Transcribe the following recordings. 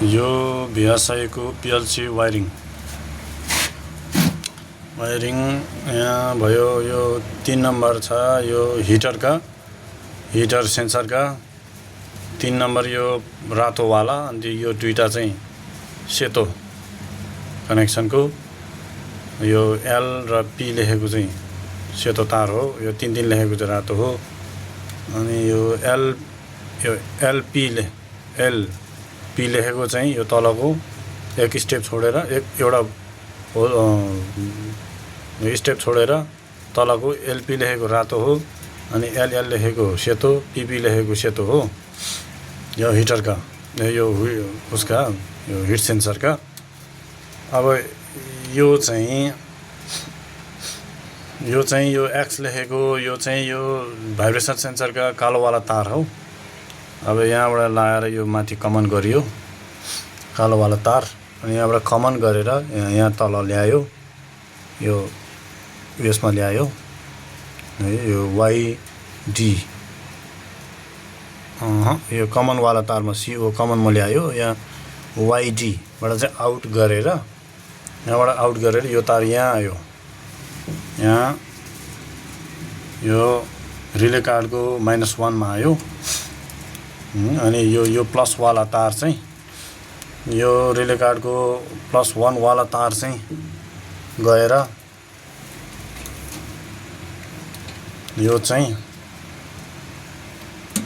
यो भिआरसाईको PLC wiring यहाँ भयो। यो 3 नम्बर छ यो हिटर सेन्सरका 3 नम्बर यो रातोवाला, अनि यो दुईटा चाहिँ सेतो कनेक्सनको। यो एल र पी लेखेको चाहिँ सेतो तार हो, यो 3 लेखेको चाहिँ रातो हो। अनि यो एलपी लेखेको चाहिँ यो तलको एक स्टेप छोडेर एउटा स्टेप छोडेर तलको एलपी लेखेको रातो हो, अनि एलएल लेखेको सेतो, पीपी लेखेको सेतो हो। यो हिटरका यो उसका यो हिट सेन्सरका। अब यो एक्स लेखेको यो चाहिँ यो भाइब्रेसन सेन्सरका कालोवाला तार हो। अब यहाँबाट लाएर यो माथि कमन गरियो कालोवाला तार, अनि यहाँबाट कमन गरेर यहाँ तल ल्यायो, यो यसमा ल्यायो है। यो वाइडी यो कमनवाला तारमा सिओ कमनमा ल्यायो। यहाँ वाइडीबाट चाहिँ आउट गरेर यहाँबाट आउट गरेर यो तार यहाँ आयो। यहाँ यो रिले कार्डको -1 मा आयो। अनि यो प्लसवाला तार चाहिँ यो रिले कार्डको +1 वाला तार चाहिँ गएर यो चाहिँ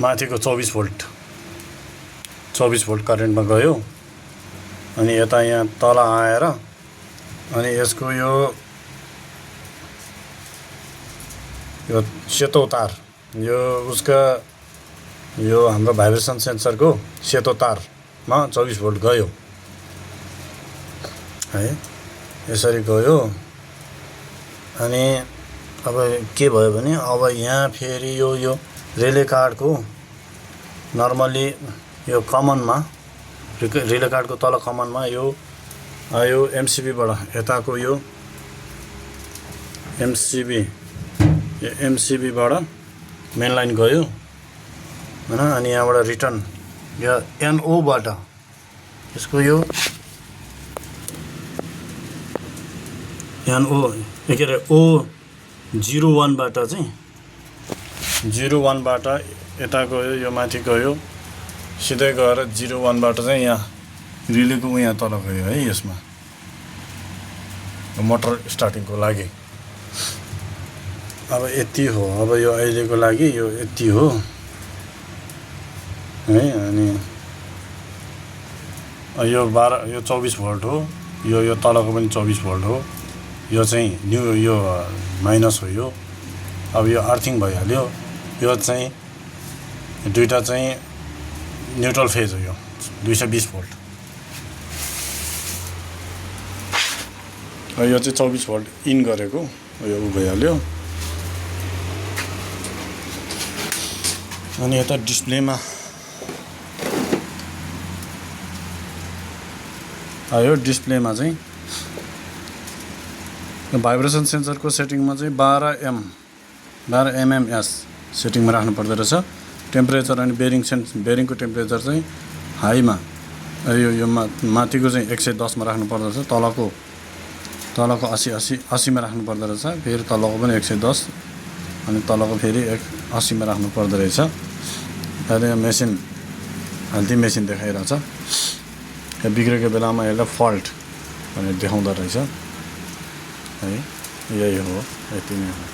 माथिको 24 भोल्ट करेन्टमा गयो। अनि यता यहाँ तल आएर अनि यसको यो सेतो तार यो उसका यो हाम्रो भाइब्रेसन सेन्सरको सेतो तारमा 24 भोल्ट गयो है। यसरी गयो। अनि अब के भयो भने अब यहाँ फेरि यो रिले कार्डको नर्मली यो कमनमा रिले कार्डको तल कमनमा यो आयो एमसिबीबाट यताको यो एमसिबीबाट मेन लाइन गयो हैन। अनि यहाँबाट रिटर्न यो एनओबाट यसको यो एनओ के अरे O01बाट चाहिँ 01बाट यता गयो, यो माथि गयो, सिधै गएर 01बाट चाहिँ यहाँ रिलेको यहाँ तल गयो है। यसमा मोटर स्टार्टिङको लागि अब यति हो। अब यो अहिलेको लागि यो यति हो है। अनि यो 24 भोल्ट हो। यो तलको पनि 24 भोल्ट हो। यो चाहिँ यो माइनस हो। यो अब यो अर्थिङ भइहाल्यो। यो चाहिँ दुईटा चाहिँ न्युट्रल फेज हो। यो 220 भोल्ट। यो चाहिँ 24 भोल्ट इन गरेको यो भइहाल्यो। अनि यता डिस्प्लेमा आयो। डिस्प्लेमा चाहिँ भाइब्रेसन सेन्सरको सेटिङमा चाहिँ 12 mmS सेटिङमा राख्नु पर्दो रहेछ। टेम्परेचर अनि बेरिङको टेम्परेचर चाहिँ हाईमा यो माथिको चाहिँ 110 मा राख्नु पर्दो रहेछ। तलको 80 मा राख्नु पर्दो रहेछ। फेरि तलको पनि 110 अनि तलको फेरि 80 मा राख्नु पर्दो रहेछ। अहिले मेसिन हाल्ती मेसिन देखाइरहेछ। बिग्रेको बेलामा यसलाई फल्ट भनेर देखाउँदो रहेछ है। यही हो, यति नै हो।